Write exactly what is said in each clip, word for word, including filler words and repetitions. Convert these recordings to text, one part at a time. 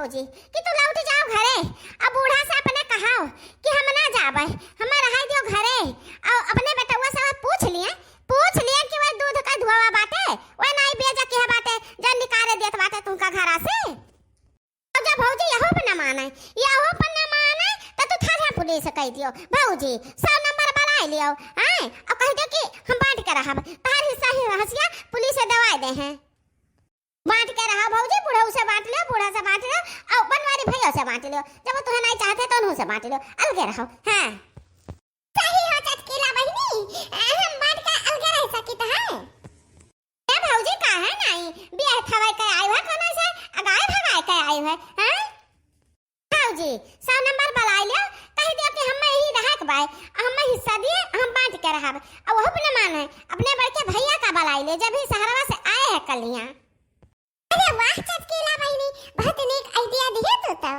जी, कि तू लौट जाओ घरे, अब बूढ़ा से अपने कहाओ कि हम ना जाबे, हमें रहाई दियो घरे। और अपने बेटउआ से पूछ लिए, पूछ लिए कि वह दूध का धुआवा बाटे, वह नाई बेजा किहा बाटे, जन निकाले देत बाटे तुमका घरा से। और जब भौजी यहो पर न माने, यहो पर न माने, तो तू थाने पुलिस कह दियो। भौजी, सौ नंबर बुलाए लियो, हैं? और कह दे कि हम बांट के रहब, तहार हिस्सा ही हंसिया पुलिस से दवाई दे हैं। बांट के रहा भौजी, बुढ़ऊ से बांट लो, बूढ़ा से बांट लो, और बनवारी भैया से बांट लो। जब तुम्हें नहीं चाहते तो उन्हों से बांट लो, अलगे रहो। हाँ। सही हो चटकीला बहिनी, हम बांट के अलगे रह सकित है। ए भौजी, काहे नहीं? बियाह थवाई के आयु है कोनो से, अगाए भगाए के आयु है, हैं? भौजी, सौ नंबर बुलाए लियो, कह दियो कि हमें यही रहे के बाय, हमें हिस्सा दिए, हम बांट के रहब। अब वह अपने मान है, अपने बड़के भैया का बुलाए ले, जब ही शहरवा से आए हैं कलियां। अरे वाह चटकीला बहिनी, बहुत नीक idea दिए तू तो।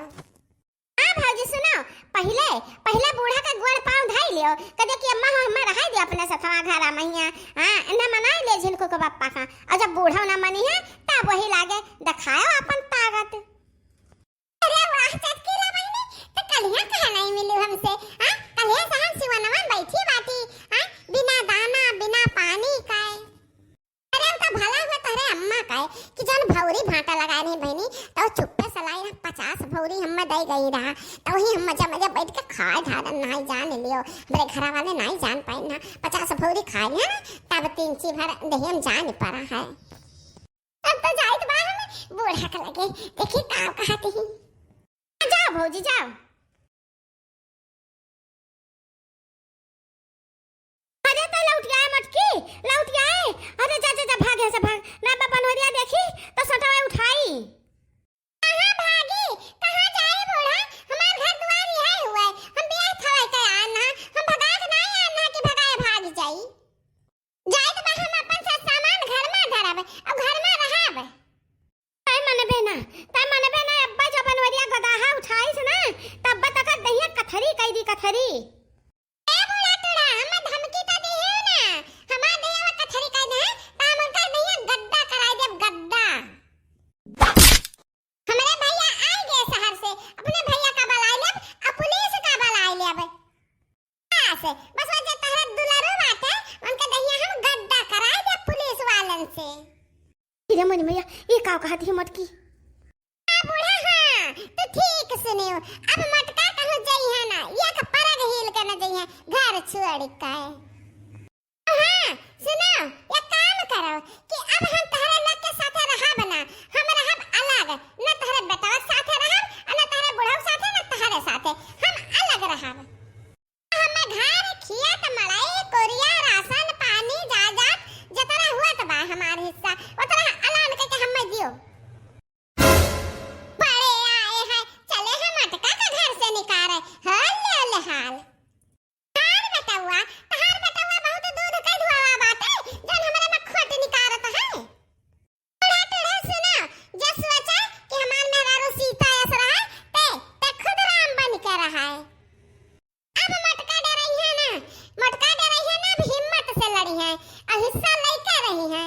हाँ भौजी सुनो, पहिले, पहिले बूढ़ा का गोड़ पाँव धाई लियो, कह दे कि अम्मा हो हमें रहाई दियो अपने सथवा घरा मैया। हाँ, इन्हें मनाई ले झिनको के पप्पा का। और जब बूढ़ा ना मनी है, तब वही लागे दिखाओ अपन ताकत। अरे वाह चटकीला बहिनी, तो कलिया कहाँ नहीं मिलू हमसे? हाँ, कलिया सहन सिवनवा बैठी बाटी, हाँ, बिना दाना, बिना पानी काए। अरे, हम तो भला हुआ तोहरे अम्मा काए कि जौन भौरी भांटा लगाए रही बहिनी, तो चुप्पे से लाई रहा, पचास भौरी हम्मे दे गई रहा, तो वही हम मजा मजा बैठ के खाए ढारन, नाई जान लियो, हमरे घरा वाले नाई जान पाए ना, पचास भौरी खाए ना, तब तीन ची भर दही हम जान पड़ा है। अब तो जाइत बा हम बूढ़ा के लगे, देखी का कहत ही। जाओ भौजी, जाओ। अरे तो लौट आए मटकी, लौट आए। अरे जा, जा, जा, भाग यहाँ से, भाग। ना बा बनवरिया देखी, तो सटवा उठाई। कहाँ भागी, कहाँ जाई बूढ़ा? हमार घर दुआर यही हुए। हम बियाह थवाई के आन ना, हम भगा के ना आन ना कि भगाए भाग जाई। जाइत बा हम अपन सब सामान घर में धरब, और घर में रहब। तै मनबे ना, तै मनबे ना, अब्बा जब बनवरिया गदाहा उठाइस ना, तब तक दहिया कथरी कई दी कथरी। ए बूढ़ा टूढ़ा, हमें धमकी तो दिहे ना, हमार दहिया में कथरी कई दे, तो हम उनका दहिया गद्दा कराई देब, गद्दा। हमरे भैया आए गए शहर से, अपने भैया का बुलाई लेब, आ पुलिस का बुलाई लेब। बस, बस वो जे तहरे दुलरू बाटे, उनके दहिया हम गद्दा कराई देब पुलिस वालन से। अरे मोरी मैया, ये का कहत ही मटकी? हाँ बूढ़ा, हाँ, तू ठीक सुनियो। अब मटका कहूँ जइहे ना, एक परग हिल के न जइहे, घर छोड़ के। हाँ, सुनो, एक काम करो कि अब हम तहरे लोग के साथे रहब ना, हम रहब अलग, न तहरे बेटवा साथे रहब, न तहरे बुढ़ऊ साथे, न तहरे साथे, हम अलग रहब। हमें घर, खेत, मड़ई, कोरिया, राशन, पानी, जायदाद, जतरा हुआ तो बा हमार हिस्सा, उतरा ऐलान करके हमें दियो। बड़े आए हैं, चले हैं मटका का घर से निकाले, हाल ले ले हाल। तहार बेटवा, तहार बेटवा बहुत दूध के धुआवा बाटे, जौन हमरे में खोट निकारत है। टूढ़ा, टूढ़ा सुना, जे सोचा कि हमार मेहरारू सीता अस रहे, ते, ते खुद राम बन के रहे। अब मटका डरइहे ना, मटका डरइहे ना, अब हिम्मत से लड़िहे, अब हिस्सा लइके रहिहे।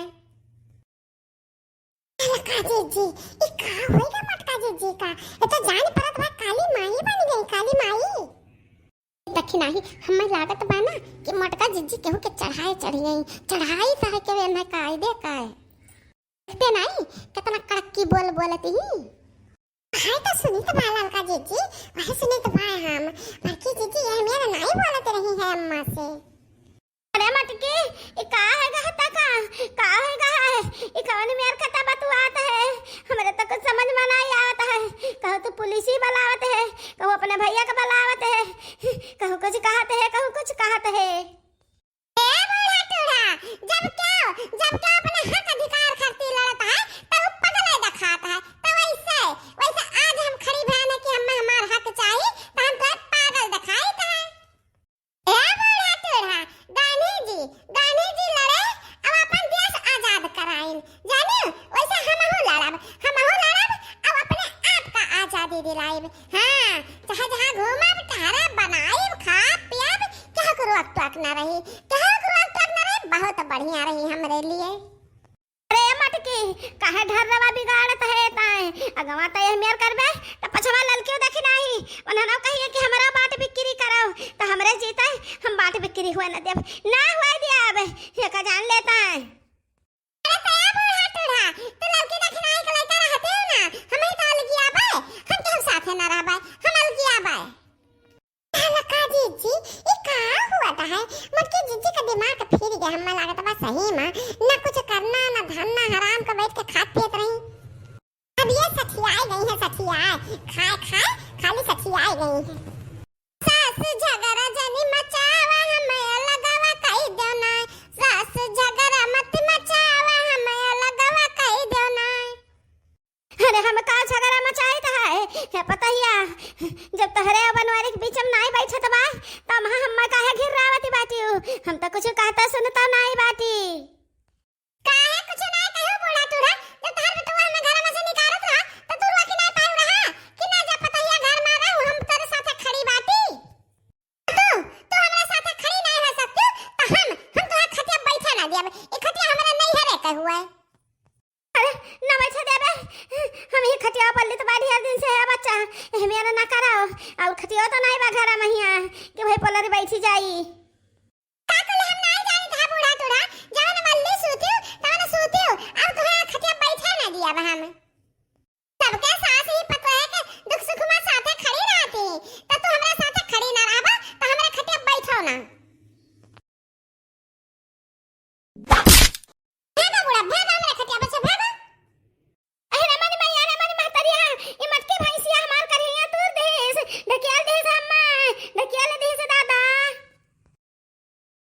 मटका जीजी, ई का होइगा मटका जीजी का? ये तो जान परत बा काली माई बन गई, काली माई। देखी नाही, हमें लागत बा ना कि मटका जीजी केहू के चढ़ाए चढ़ी गई, चढ़ाई सह के वे ना कायदे का है। देखते नाही, कितना कड़की बोल बोलत ही। हाय तो सुनित बा ललका जीजी, वह सुनित बा हम। बड़की जीजी ये मेरा नाई बोलत रही है अम्मा से। अरे मटकी, ई का है गा हता का? का है गा है? ई कवन मेर कथा बतुआत है? हमरे तो कुछ समझ में नाई आवत है। कहूँ तू पुलिस ही बुलावत है, कहूँ अपने भैया के बुलावत है, कहूँ कुछ कहत है, कहूँ कुछ कहत है। ए बूढ़ा टूढ़ा, जब केहू, जब केहू अपने हक अधिकार खातिर लड़त है, तो उ पगले दिखात है। तो वैसे, वैसे आज हम खड़ी भयाने कि हमें हमार हक चाहिए, तो हम तो पागल दिखाइत है। ए बूढ़ा टूढ़ा, गांधी जी, गांधी जी लड़े, अब अपन देश आजाद कराइन। जानियो, वैसे हमहू लड़ब, हमहू लड़ब, अब अपने आप का आजादी दिलाइब। हाँ, चाहे जहाँ घूमब, टहरब, बनाइब, खाब, पियब, केहू के रोक टोक ना रही, केहू के रोक टोक ना रही, बहुत बढ़िया रही हमरे लिए। अरे मटकी, काहे ढर्रवा बिगाड़त है ताए? अगवा तो यह मेर करबे, यार, खाए खाए खाली सखियाए गई है। सास झगड़ा जनी मचावा, हम अलगवा कई देना। सास झगड़ा मत मचावा, हम अलगवा कई देना। अरे हम का झगड़ा मचाइत है, हे पतहिया, जब तोहरे अउ बनवारी के बीच में नाई बैठत बा, त हम, हम काहे घिर्रावती बाटिउ? हम त कुछ कहता सुनता नाई बाटी। काहे कुछ नाई कहियो बूढ़ा टूरा? जब तोहर बेटवा हमें घर में से निकारत रहा, त तू रोआ के नाई पायु रहा कि ना जा पतहिया घर में रहू, हम तोरे साथे खड़ी बाटी। तू, तू हमरा साथे खड़ी नाई हो सकती, त हम, हम तोहर खटिया बैठे ना दियब। ई खटिया हमरा नैहरे के हुए। अरे, ना बैठे देबे, हम ही खटिया पर लित बाड़ी हर दिन से है बच्चा, एहमे ना कराओ, अउर खटिया तो नाई बा घर में हिया कि भाई पलरी बैठी जाई। का कुल हम नाई जानी था बूढ़ा टूरा, जवन मल्ली सूतियो, तवन सूतियो, अब तोहरा खटिया बैठे ना दिया बा हम। सबके सास ही पतोह के दुख सुख में साथे खड़ी रहती, त तू हमरा साथे खड़ी ना रहबा, त हमरा खटिया बैठो ना।